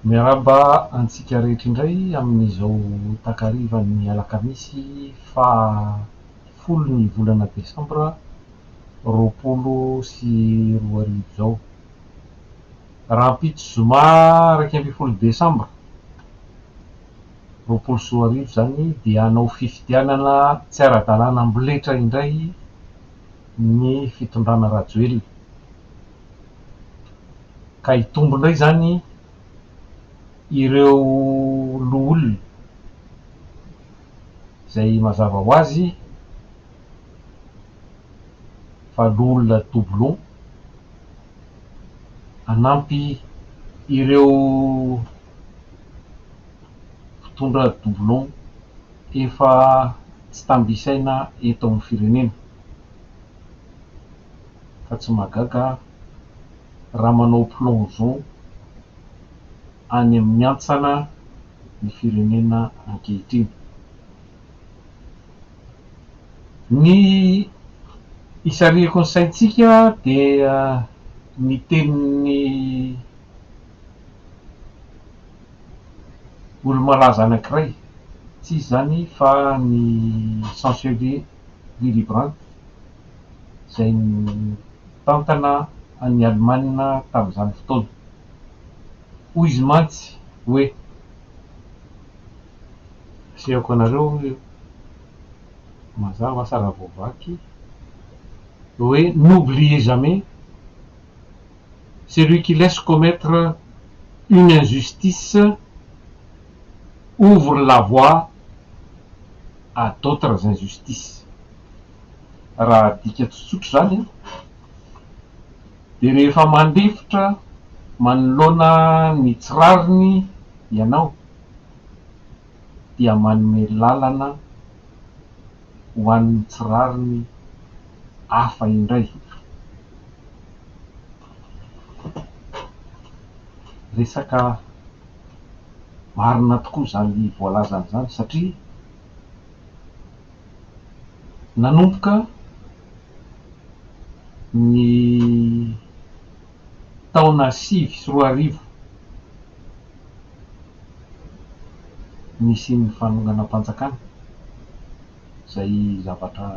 Miarahaba antsika rehetra indray amin'izao takarivan'ny alakamisy faha folo ny volana desambra 2020 izao. Rahampitso zoma 11 desambra 2020 izany dia hanao fifidianana tsy ara-dalàna amboletra indray ny fitondrana Rajoelina. Ka hitombo indray izany ireo loholona izay mazava ho azy fa loholona doublon hanampy ireo mpitondra doublon efa tsy tamby isaina eto amin'ny firenena. Ka tsy mahagaga raha manao plongeon any amin'ny hantsana ny firenena ankehitriny. Ny isarihako ny saintsika dia ny tenin'ny olo-malaza anankiray, tsy iza izany fa ny chancelier Willy Brandt izay nitantana an'i Alemana tamin'izany fotoana. Hoy izy mantsy hoe, Asehoko anareo mazava asa raha voavaky, hoe N'oubliez jamais celui qui laisse commettre une injustice ouvre la voie à d'autres injustices. Raha adika tsotsotra izany dia rehefa mandefitra manoloana ny tsy rariny ianao dia manome lalana ho an'ny tsy rariny hafa indray. Resaka marina tokoa izany voalazany izany satria nanomboka ny taona 2009 nisian'ny fanonganam-panjakana izay zavatra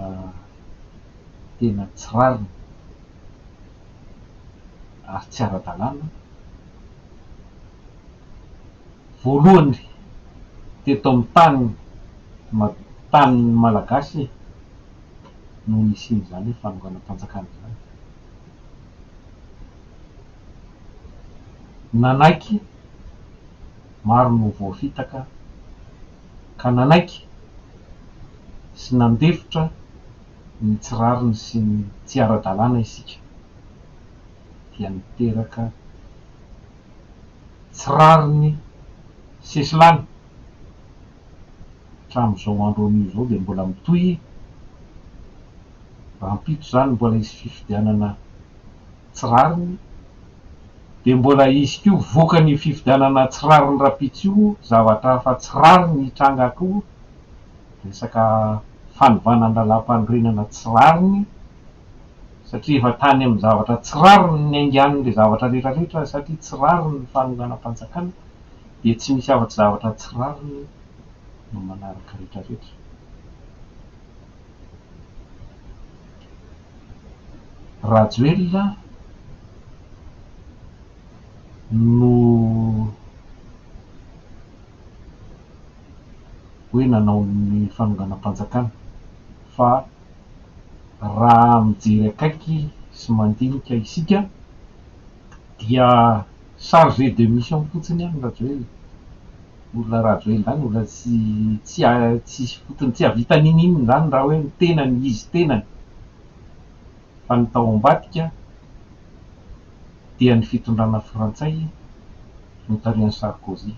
tena tsy rariny ary tsy ara-dalàna. Voalohany teto amin'ny tany tanin'ny Malagasy no nisian'izany fanonganam-panjakana izany. Nanaiky, maro no voafitaka ka nanaiky sy nandefitra ny tsy rariny sy ny tsy ara-dalàna isika dia niteraka tsy rariny sesilany hatramin'izao andro anio izao dia mbola mitohy, rahampitso izany mbola hisy fifidianana tsy rariny dia mbola hisy koa vokan'io fifidianana tsy rariny rahampitso io zavatra hafa tsy rariny hitranga koa, resaka fanovana ny lalàmpanorenana tsy rariny satria efa tany amin'ny zavatra tsy rariny ny niaingan'ilay zavatra rehetra rehetra satria tsy rariny ny fanonganam-panjakana dia tsy misy afa-tsy zavatra tsy rariny no manaraka rehetra rehetra. Rajoelina no hoe nanao ny fanonganam-panjakana fa raha mijery akaiky sy mandinika isika dia chargé de mission fotsiny ihany Rajoelina. Olona Rajoelina izany olona tsy tsy tsisy fotony tsy hahavita n'inon'inona izany raha hoe ny tenany izy tenany fa ny tao ambadika dia ny fitondrana frantsay notarihan'i Sarkozy.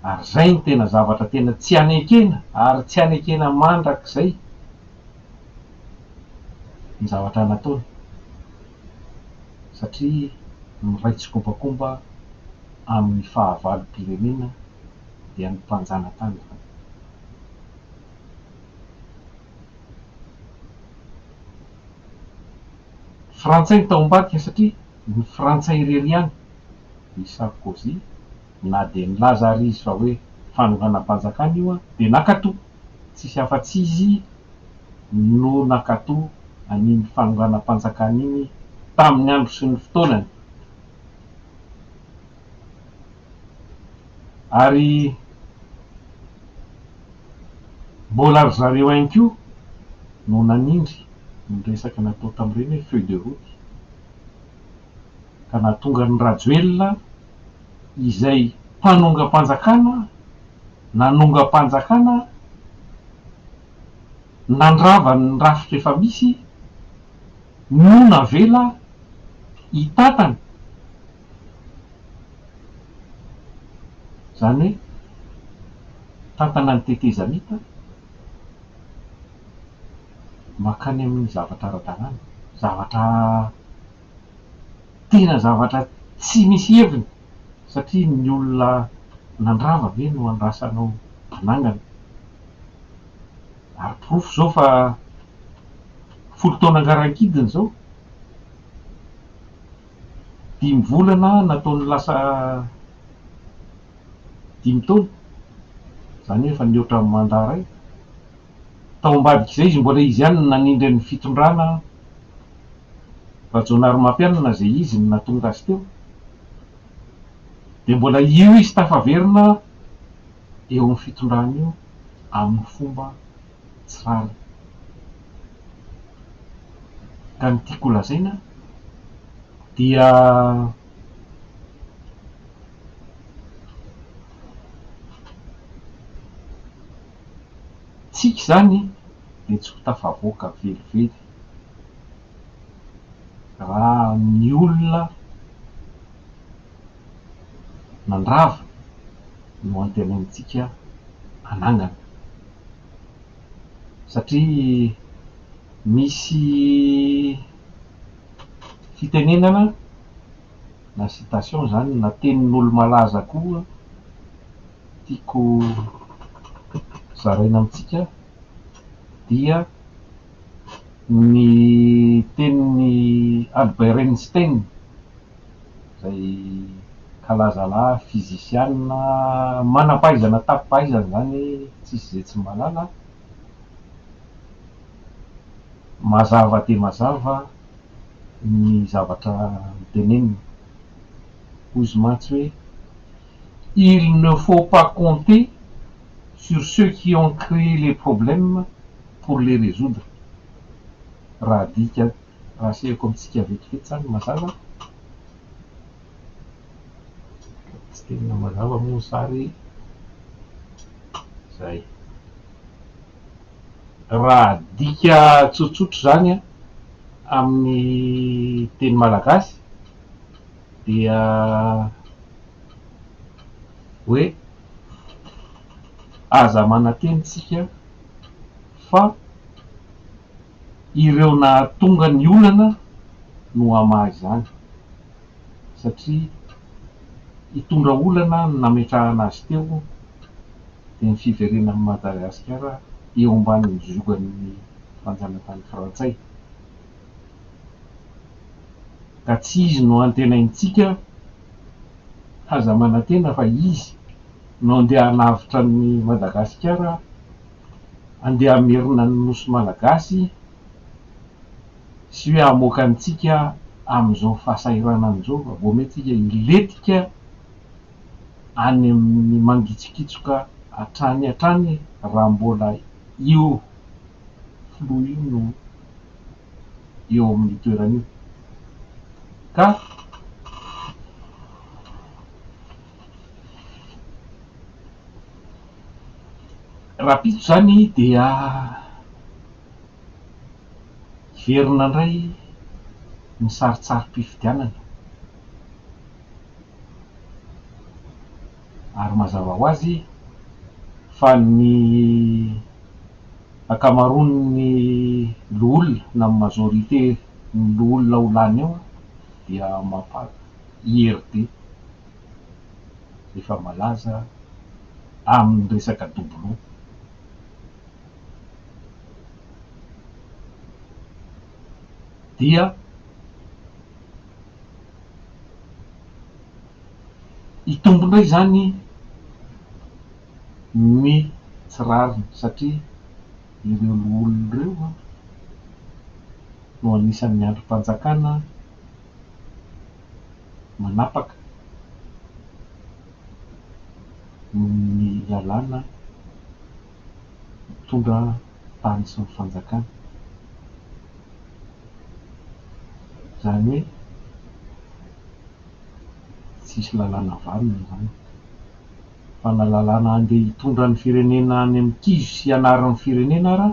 Ary izay no tena zavatra tena tsy anekena ary tsy anekena mandrakizay ny zavatra nataony satria miray tsikombakomba amin'ny fahavalom-pirenena dia ny mpanjanatany izany. Frantsay no tao ambadika satria. Ny frantsay irery ihany, i Sarkozy, na dia nilaza ary izy fa hoe fanonganam-panjakana io dia nankato, tsisy afa-tsy izy no nankato an'iny fanonganam-panjakana iny tamin'ny andro sy ny fotoanany. Ary mbola ry zareo ihany koa no nanindry ny resaka natao tamin'ireny hoe feuille de route ka nahatonga an'i Rajoelina izay mpanongam-panjakana, nanongam-panjakana, nandrava ny rafitra efa misy no navela hitantana. Izany hoe tantana ny tetezamita mankany amin'ny zavatra ara-dalàna, zavatra tena zavatra tsy misy heviny satria ny olona nandrava ve no andrasanao hanangana? Ary porofo izao fa folo taona angarankidina izao. Dimy volana nataony lasa dimy taona, izany hoe efa nihoatra ny mandat iray. Tao ambadik'izay izy mbola izy ihany no nanindry ny fitondrana Rajaonarimampianina izay izy no nahatonga azy teo. Dia mbola io izy tafaverina eo amin'ny fitondrana io amin'ny fomba tsy rariny. Ka ny tiako ho lazaina dia tsika izany dia tsy ho tafavoaka velively raha ny olona nandrava no antenaintsika hanangana. Satria misy fitenenana na citation izany na tenin'olo-malaza koa tiako zaraina amintsika dia ny tenin'i Albert Einstein izay kalazalahy fizisiana manam-pahaizana tapi-pahaizana izany tsisy izay tsy mahalala. Mazava dia mazava ny zavatra noteneniny. Hoy izy mantsy hoe, Il ne faut pas compter sur ceux qui ont créé les problèmes pour les résoudre. Raha adika, raha asehoko amintsika vetivety izany mazava. Tsy tena mazava moa ny sary. Izay. Raha adika tsotsotra izany amin'ny teny malagasy dia hoe aza manantena isika fa ireo nahatonga ny olana no hamaha izany satria hitondra olana ny nametrahana azy teo dia ny fiverenan'i Madagasikara eo ambanin'ny ziogan'ny fanjanatany frantsay. Ka tsy izy no antenaintsika, aza manantena fa izy no andeha hanavotra an'i Madagasikara, andeha hamerina ny Nosy Malagasy sy hoe hamoaka antsika amin'izao fahasahiranana izao fa vao mainka tsika hilentika any amin'ny mangitsokitsoka hatrany hatrany raha mbola io filoha io no eo amin'io toerana io. Ka rahampitso izany dia hiverina indray ny sarintsarim-pifidianana. Ary mazava ho azy fa ny ankamaroan'ny loholona na ny majorité ny loholona ho lany eo dia mapar, IRD, efa malaza amin'ny resaka doublon. Dia. Hitombo indray izany ny tsy rariny satria ireo loholona ireo no anisan'ny andrim-panjakana manapaka ny lalàna mitondra tany sy ny fanjakana. Izany hoe tsisy lalàna vanona izany fa na lalàna handeha hitondra ny firenena any amin'ny kizo sy hanary ny firenena ara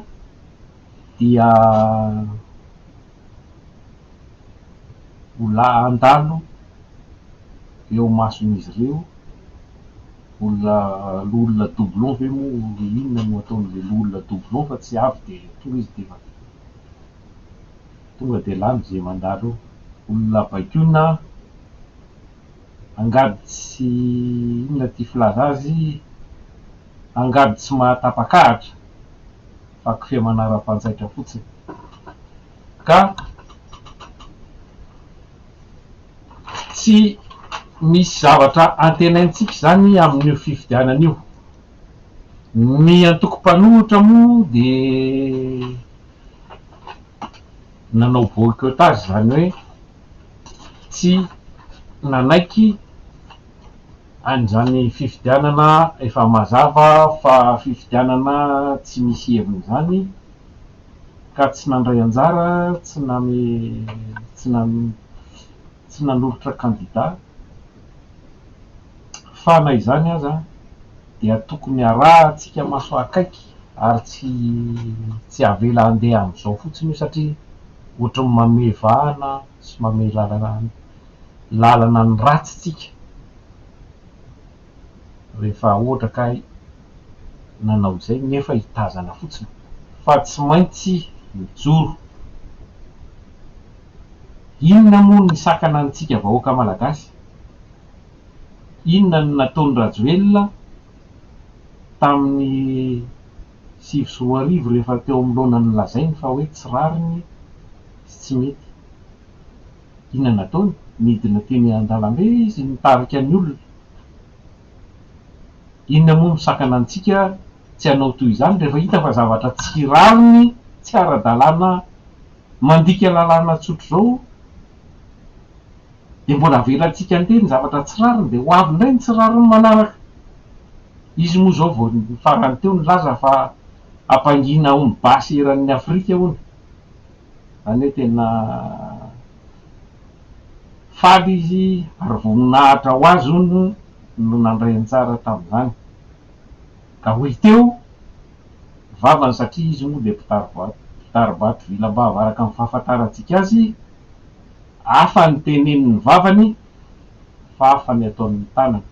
dia ho handalo eo imason'izy ireo, olona loholona doublon ve moa inona no ataon'ilay loholona doublon fa tsy avy dia tonga izy dia efa tonga dia lany izay mandalo eo, olona baikoina angady tsy inona ity filaza azy angady tsy mahatapak'ahitra fa kofehy manara-panjaitra fotsiny ka tsy misy zavatra antenaintsika izany amin'io fifidianana io. Ny antoko mpanohitra moa dia nanao boycottage izany hoe tsy nanaiky an'izany fifidianana efa mazava fa fifidianana tsy misy heviny izany ka tsy nandray anjara, tsy name tsy tsy nanolotra kandida fa na izany aza dia tokony arahantsika maso akaiky ary tsy tsy avela handeha amin'izao fotsiny io satria ohatry ny manome vahana sy manome lalana lalana ny ratsy tsika rehefa ohatra ka nanao izay nefa hitazana fotsiny fa tsy maintsy mijoro. Inona moa no nisakana antsika vahoaka malagasy? Inona no nataon'i Rajoelina tamin'ny 2009 rehefa teo amin'ny laona nolazainy fa hoe tsy rariny sy tsy mety? Inona nataony? Nidina teny an-dalambe izy nitarika ny olona. Inona moa no misakana antsika tsy hanao toy izany rehefa hita fa zavatra tsy rariny, tsy ara-dalàna, mandika lalàna tsotr'izao dia mbola avelantsika handeha ny zavatra tsy rariny dia ho avy indray ny tsy rariny manaraka. Izy moa izao vao ny farany teo nilaza fa hampangina hono basy eran'ny Afrika hono. Izany hoe tena faly izy ary voninahitra ho azy hono no nandray anjara tamin'izany. Ka hoy teo vavany satria izy moa dia mpitari-bato vilam-bava araka ny fahafantarantsika azy, hafa ny tenenin'ny vavany fa hafa ny ataon'ny tanany.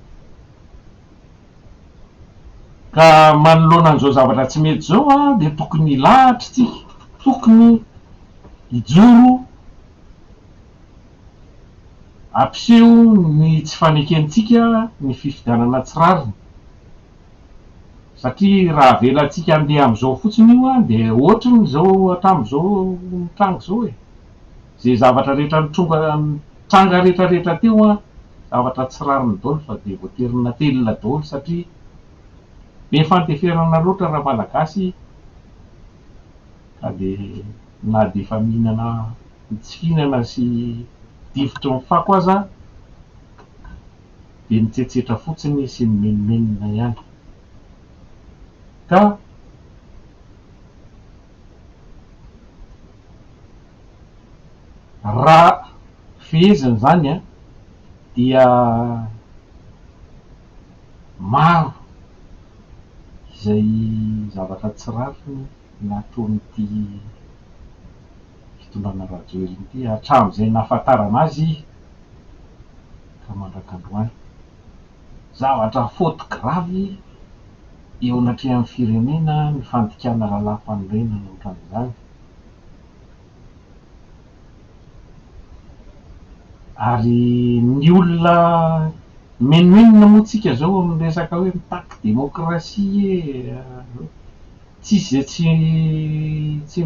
Ka manoloana an'izao zavatra tsy mety izao dia tokony hilahatra isika, tokony hijoro hampiseho ny tsy fanekentsika ny fifidianana tsy rariny. Satria raha avelantsika handeha amin'izao fotsiny io dia ohatry ny izao hatramin'izao mitranga izao e. Izay zavatra rehetra nitronga nitranga rehetra rehetra teo an, zavatra tsy rariny daholo fa dia voatery natelina daholo satria be fandeferana loatra Ramalagasy ka dia na dia efa mihinana tsy fihinana sy difotry ny fako aza dia mitsetsetra fotsiny sy mimenomenona ihany ka. Raha fehezina izany dia maro izay zavatra tsy rariny nataon'ity fitondrana Rajoelina ity hatramin'izay nahafantarana azy ka mandrak'androany. Zavatra faute grave eo anatrehan'ny firenena ny fandikana lalàmpanorenana ohatran'izany. Ary ny olona menomenona moa tsika zao amin'ny resaka hoe mitaky demokrasia e, tsisy izay tsy tsy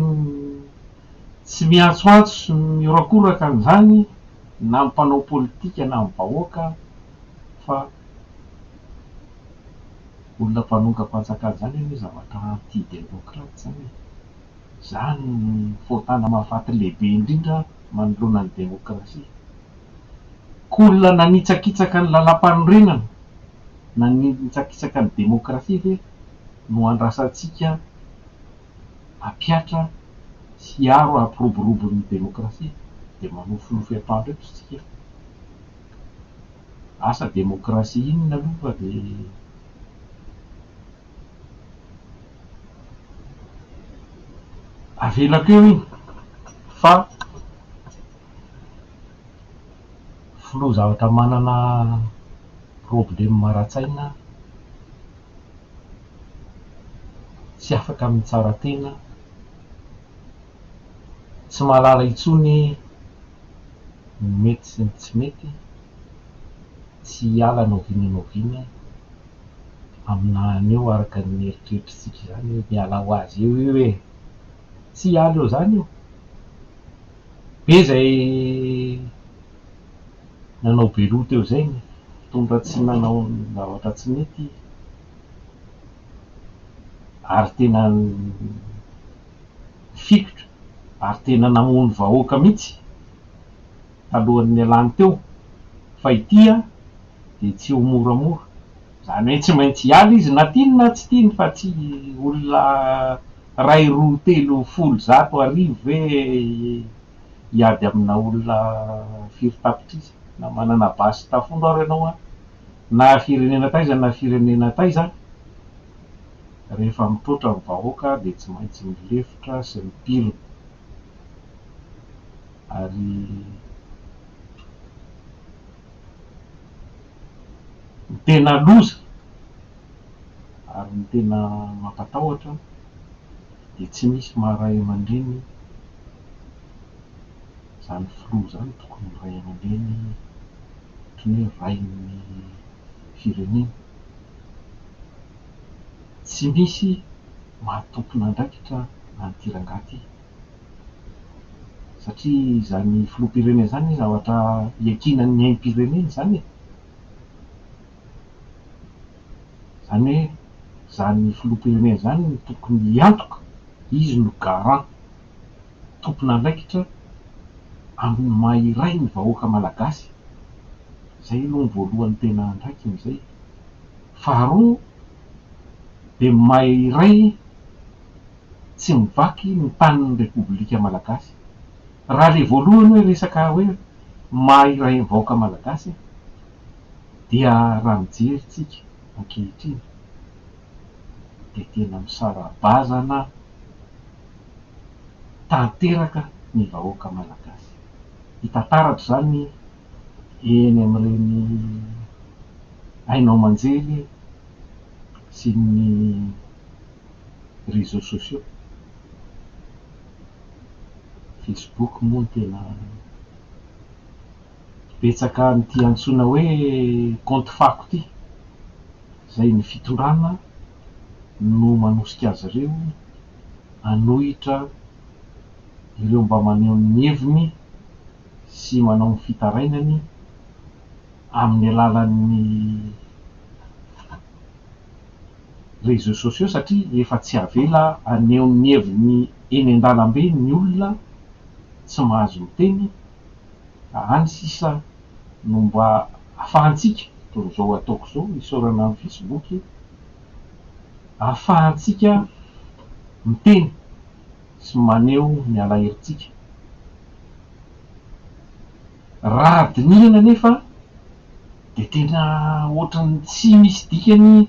tsy miantsoantso sy mihorakoraka an'izany na ny mpanao politika na ny vahoaka fa. Olona mpanongam-panjakana izany anie zavatra anti-demokraty izany e. Izany no fahotana mahafaty lehibe indrindra manoloana ny demokrasia. Koa olona nanitsakitsaka ny lalàmpanorenana, nanitsakitsaka ny demokrasia ve no andrasantsika hampihatra sy hiaro hampiroborobo ny demokrasia? Dia manofinofy atoandro eto isika. Asa demokrasia inona aloha fa dia. Avelako eo iny fa filoha zavatra manana problème ara-tsaina tsy afaka mitsara tena, tsy mahalala intsony ny mety sy ny tsy mety, tsy hiala na oviana na oviana amina an'io araka ny eritreritritsika izany hoe miala ho azy eo io e! Tsy hiala eo izany io. Be izay nanao be loha teo izay ny mpitondra tsy nanao zavatra tsy nety ary tena nifikitra ary tena namono vahoaka mihitsy talohan'ny nialany teo fa ity dia tsy ho moramora. Izany hoe tsy maintsy hiala izy na tiany na tsy tiany fa tsy olona iray roa telo folo zato arivo ve hiady amina olona firy tapitrisa na manana basy tafondro ary ianao an, na firenena taiza na firenena taiza rehefa mitroatra ny vahoaka dia tsy maintsy milefitra sy mipirina ary Ny tena loza ary ny tena mampatahotra dia tsy misy maha ray aman-dreny izany filoha izany tokony ho ray aman-dreny ohatran'ny hoe rain'ny firenena. Tsy misy maha tompon'andraikitra an'ity rangahy ity. Satria izany filoham-pirenena izany zavatra iankinan'ny aim-pirenena izany e! Izany hoe izany filoham-pirenena izany no tokony hiantoka, izy no garant, tompon'andraikitra amin'ny maha iray ny vahoaka malagasy. Izay aloha ny voalohany tena andraikiny izay. Faharoa dia ny maha iray tsy mivaky ny tanin'ny Repoblika Malagasy. Raha ilay voalohany hoe resaka hoe maha iray ny vahoaka Malagasy dia raha mijery tsika ankehitriny dia tena misara-bazana tanteraka ny vahoaka Malagasy. Hita taratra izany eny amin'ireny haino aman-jery sy ny réseaux sociaux, Facebook moa no tena betsaka an'ity antsoina hoe kaonty fako ity, izay ny fitondrana no manosika azy ireo hanohitra ireo mba maneho ny heviny sy manao ny fitarainany amin'ny alalan'ny réseaux sociaux satria efa tsy avela haneho ny heviny eny an-dalambe ny olona tsy mahazo miteny ka any sisa no mba afahantsika toy izao ataoko izao isaorana ny facebook afahantsika miteny sy maneho ny alahelontsika. Raha dinihana anefa dia tena ohatran'ny tsy misy dikany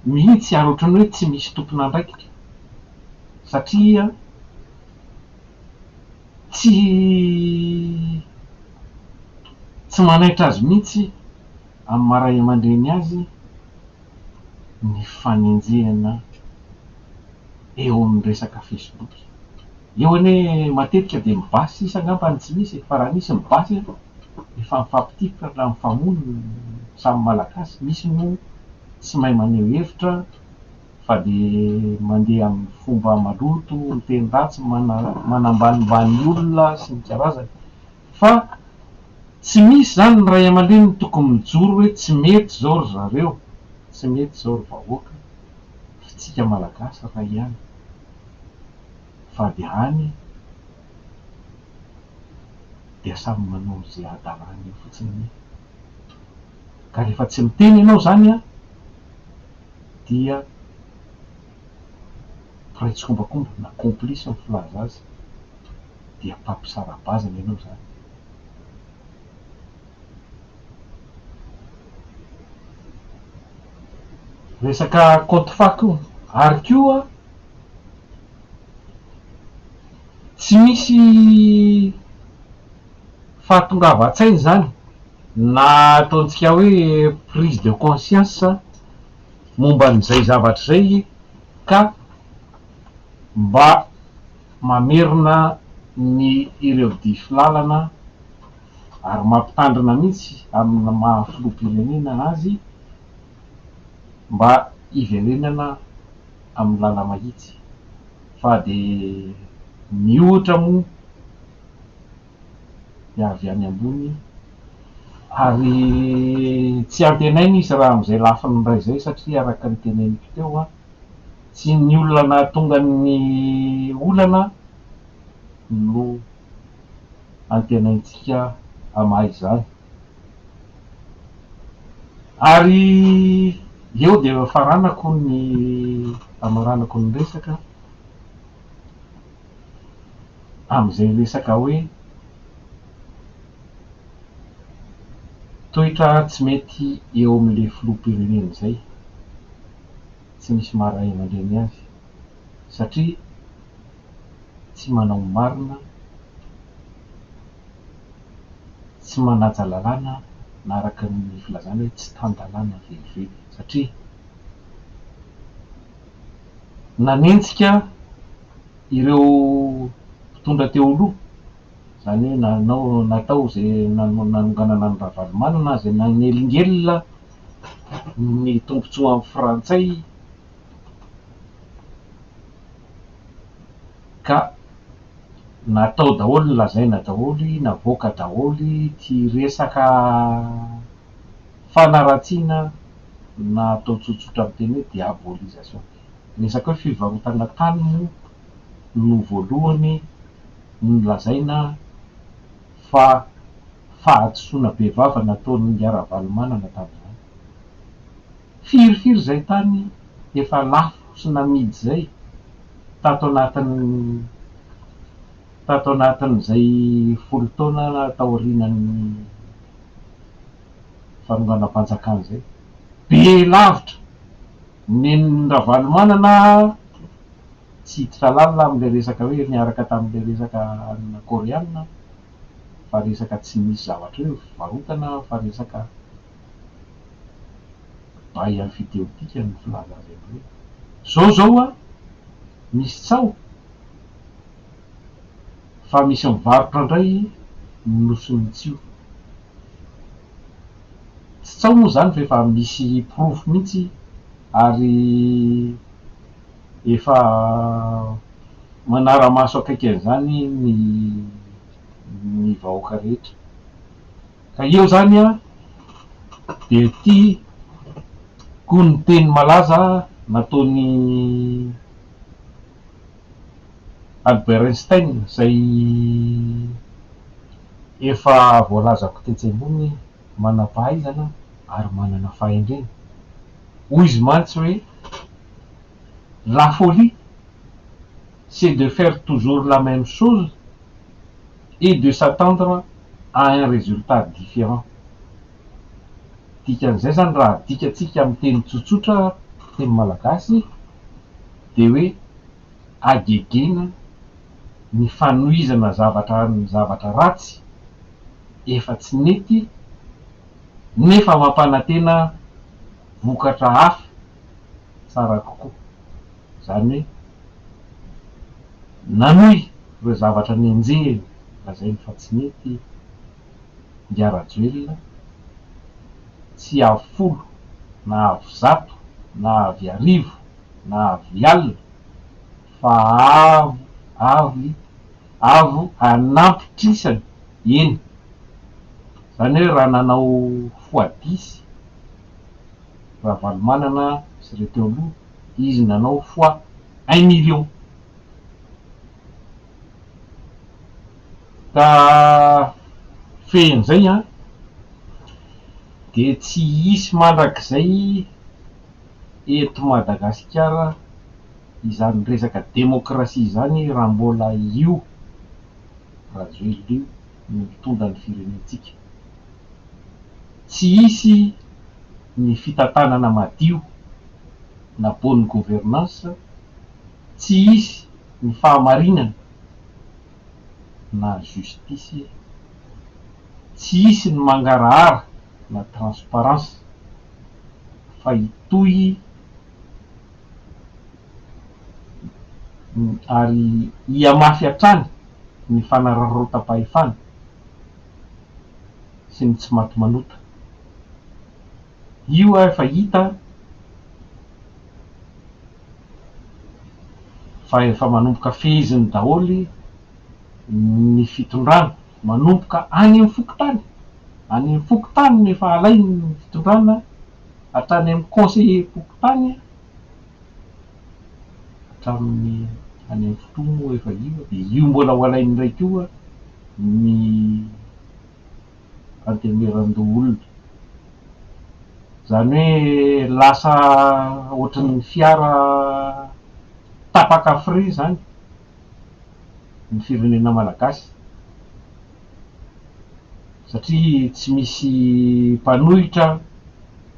mihitsy ary ohatran'ny hoe tsy misy tompon'andraikitra satria tsy tsy manaitra azy mihitsy amin'ny maha ray aman-dreny azy ny fanenjehana eo amin'ny resaka Facebook. Eo anie matetika dia ny basy sisa angamba no tsy misy e, fa raha nisy ny basy efa mifampitifitra na mifamono ny samy Malagasy, misy moa tsy mahay maneho hevitra fa dia mandeha amin'ny fomba maloto, miteny ratsy, manambanimbany olona sy ny karazany. Fa tsy misy izany ny ray aman-dreny tokony mijoro hoe tsy mety izao ry zareo. Tsy mety izao ry vahoaka f'tsika Malagasy ray ihany fa dia any dia samy manao izay hadalany eo fotsiny ka rehefa tsy miteny ianao izany an dia mpiray tsikombakomba na complice ny filaza azy dia mpampisara-bazana ianao izany. Resaka compte fac io ary koa tsy misy fahatongavan-tsaina izany na ataontsika hoe prise de conscience momba an'izay zavatra izay ka mba mamerina ny ireo diso lalana ary mampitandrina mihitsy amin'ny maha filoham-pirenena azy mba hiverenana amin'ny lala-mahitsy fa dia ny ohatra moa dia avy any ambony ary tsy antenaina izy raha amin'izay lafiny iray izay satria araka ny teneniko teo tsy ny olona nahatonga ny olana no antenaintsika hamaha izany. Ary eo dia faranako ny hamaranako ny resaka amin'izay resaka hoe toetra tsy mety eo amin'ilay filoham-pirenena izay, tsy misy maha ray aman-dreny azy satria tsy manao ny marina, tsy manaja lalàna na araka ny filazana hoe tsy tan-dalàna velively satria nanenjika ireo mpitondra teo aloha, izany hoe nanao natao izay nanonganana an'i Ravalomanana izay nanelingelina ny tombontsoan'ny frantsay Ka natao daholo ny lazaina daholo, navoaka daholo ity resaka fanaratsiana na atao tsotsotra amin'ny teny hoe diabolisation. Resaka hoe fivarotana tany moa no voalohany nolazaina fa fahadisoana bevava nataon'ingahy Ravalomanana tamin'izany. Firifiry izay tany efa lafo sy namidy izay tato anatin'ny tato anatin'izay folo taona taorianan'ny fanonganam-panjakana izay. Be lavitra! Nen'i Ravalomanana tsy hiditra lalina amin'ilay resaka hoe niaraka tamin'ilay resaka anona Koreana fa resaka tsy nisy zavatra hoe fivarotana fa resaka Bail amphithéotique no filaza azy amin'ireny. Zao zao an, misy tsaho fa misy mivarotra indray ny nosin'ny tsio. Tsy tsaho moa izany fa efa misy porofo mihitsy ary efa manara-maso akaiky an'izany ny ny vahoaka rehetra. Ka eo zany an dia ity koa ny teny malaza nataon'i Albert Einstein izay efa voalazako tetsy ambony manam-pahaizana ary manana fahendrena. Hoy izy mantsy hoe la folie c'est de faire toujours la même chose et de s'attendre à un résultat différent. Dikan'izay izany raha adikatsika amin'ny teny tsotsotra, teny malagasy, dia hoe agegena ny fanohizana zavatra ny zavatra ratsy efa tsy nety nefa mampanantena vokatra hafa tsara kokoa. Izany hoe nanohy ireo zavatra nenjehiny lazainy fa tsy nety Ingahy Rajoelina, tsy avy folo na avy zato na avy arivo na avy alina fa avo avy avo anampitrisany eny. Izany hoe raha nanao fois dix. Ravalomanana sy ireo teo aloha, izy nanao fois un million. Ka fehin'izay an, dia tsy hisy mandrakizay eto Madagasikara izany resaka demokrasia izany raha mbola io Rajoelina io no mitondra ny firenentsika. Tsy hisy ny fitantanana madio na bonne gouvernance, tsy hisy ny fahamarinana na justice, tsy hisy ny mangarahara na transparence fa hitohy ary hihamafy hatrany ny fanararaotam-pahefana sy ny tsy maty manota. Io efa hita fa efa manomboka feheziny daholo ny fitondrana, manomboka any amin'ny fokontany, any amin'ny fokontany no efa alainy ny fitondrana hatrany amin'ny conseiller fokontany hatramin'ny any amin'ny filoha moa efa io dia io mbola ho alainy indray koa ny Antenimierandoholona. Izany hoe lasa ohatran'ny fiara tapaka frein izany ny firenena malagasy satria tsy misy mpanohitra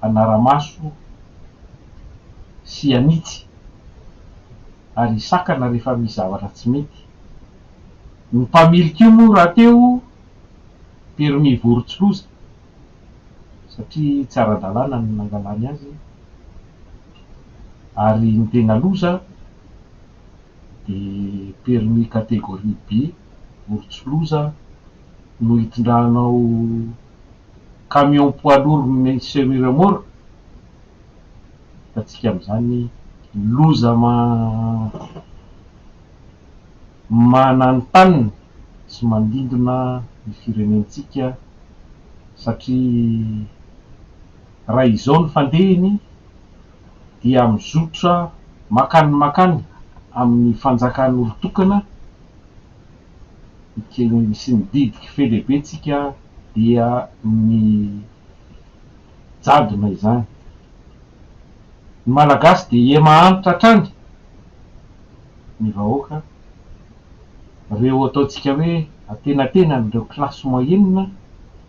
hanara-maso sy hanitsy ary hisakana rehefa misy zavatra tsy mety. Ny mpamily koa moa rahateo permis vorontsiloza satria tsy ara-dalàna ny nangalany azy ary ny tena loza dia permis catégorie B vorontsiloza no hitondranao camion poids lourd misy semi remorque, hitantsika amin'izany loza mananontanona sy mandindona ny firenentsika satria raha izao ny fandehiny dia mizotra makany makany amin'ny fanjakan'olon-tokana sy ny didy kifehy lehibe tsika dia ny jadona izany. Ny Malagasy dia hiha-mahantra hatrany ny vahoaka, ireo ataontsika hoe antenatenany, ireo classe moyenne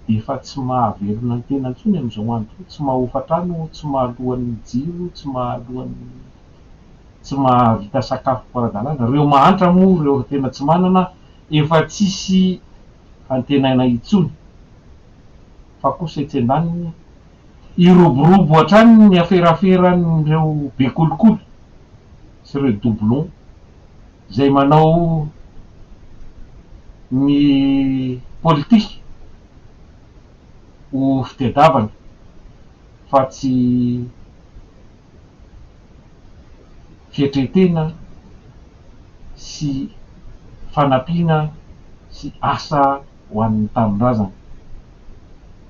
dia efa tsy mahavelona ny tena intsony amin'izao andro izao, tsy mahahofa trano, tsy mahaloa ny jiro, tsy mahaloa ny, tsy mahavita sakafo ara-dalàna. Ireo mahantra moa, ireo tena tsy manana, efa tsisy antenaina intsony fa kosa etsy andaniny hiroborobo hatrany ny aferaferan'ireo be kolikoly sy ireo doublons izay manao ny politika ho fitedavana fa tsy fietren-tena sy fanampiana sy asa ho an'ny tanindrazana.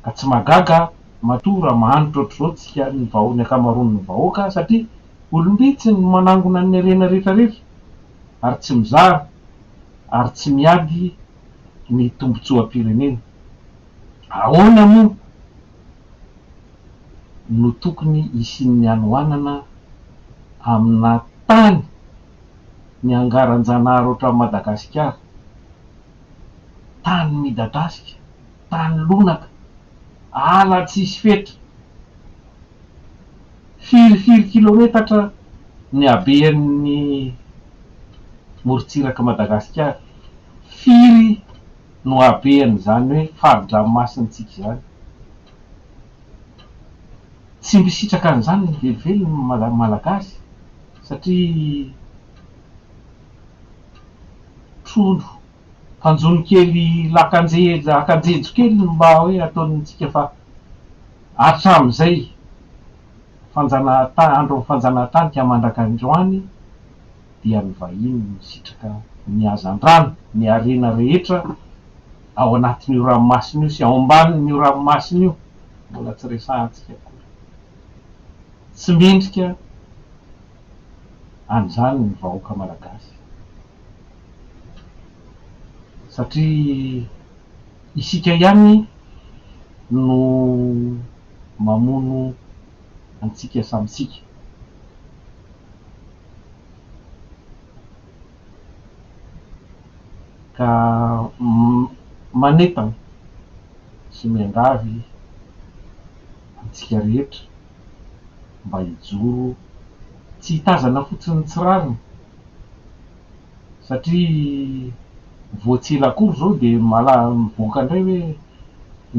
Ka tsy mahagaga matoa raha mahantra ohatr'izao tsika ny vaho ny ankamaroan'ny vahoaka satria olom-bitsy no manangona ny harena rehetra rehetra ary tsy mizara ary tsy miady ny tombotsoam-pirenena. Ahoana moa no tokony hisian'ny hanoanana amina tany niangaran-janahary ohatran'i Madagasikara, tany midadasika, tany lonaka, ala tsisy fetra, firifiry kilometatra ny habean'ny morontsirak'i Madagasikara, firy no habean'izany hoe fari-dranomasintsika izany? Tsy misitraka an'izany velively ny Malagasy satria trondro mpanjono kely lakan-jejo kely no mba hoe ataontsika fa hatramin'izay fanjanahantany, andron'ny fanjanahantany ka mandraka androany dia ny vahiny no misitraka ny hazandrano, ny harena rehetra ao anatin'io ranomasina io sy ao ambanin'io ranomasina io, mbola tsy resahantsika akory. Tsy mendrika an'izany ny vahoaka malagasy satria isika ihany no mamono antsika samy isika. Ka manentana sy miangavy antsika rehetra mba hijoro tsy hitazana fotsiny ny tsy rariny satria vao tsy ela akory izao dia mivoaka indray hoe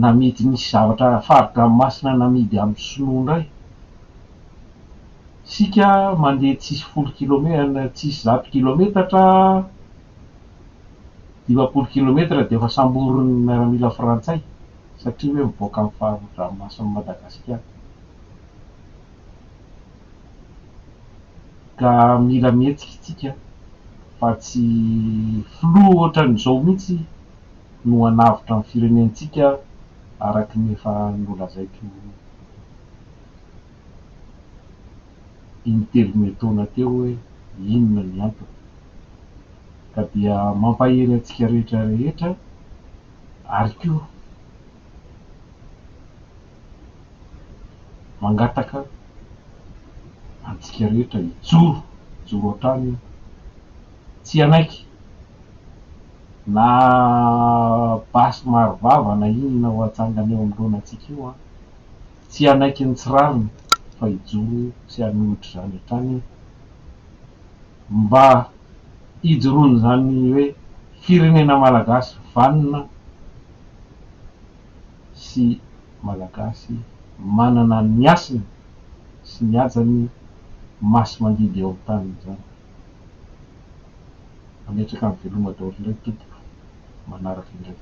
namidy nisy zavatra fari-dranomasina namidy amin'ny sinoa indray. Isika mandeha tsisy folo kilome- tsisy zato kilometatra, 50 kilometatra dia efa samborin'ny miaramila frantsay satria hoe mivoaka amin'ny fari-dranomasin'i Madagasikara. Ka mila mihetsika isika fa tsy filoha ohatran'izao mihitsy no hanavotra ny firenentsika araka ny efa nolazaiko intelo miantaona teo hoe inona ny antony. Ka dia mampahery antsika rehetra rehetra ary koa mangataka antsika rehetra hijoro, hijoro hatrany, tsy hanaiky na basy maro vava na inona ho atsangana eo anoloana antsika eo an! Tsy hanaiky ny tsy rariny fa hijoro sy hanohitra izany hatrany mba hijoroan'izany hoe firenena malagasy vanona sy malagasy manana ny hasiny sy ny hajany masi-mandidy eo amin'ny taniny izany. Mametraka ny veloma daholo indray tompoko manaraka indray.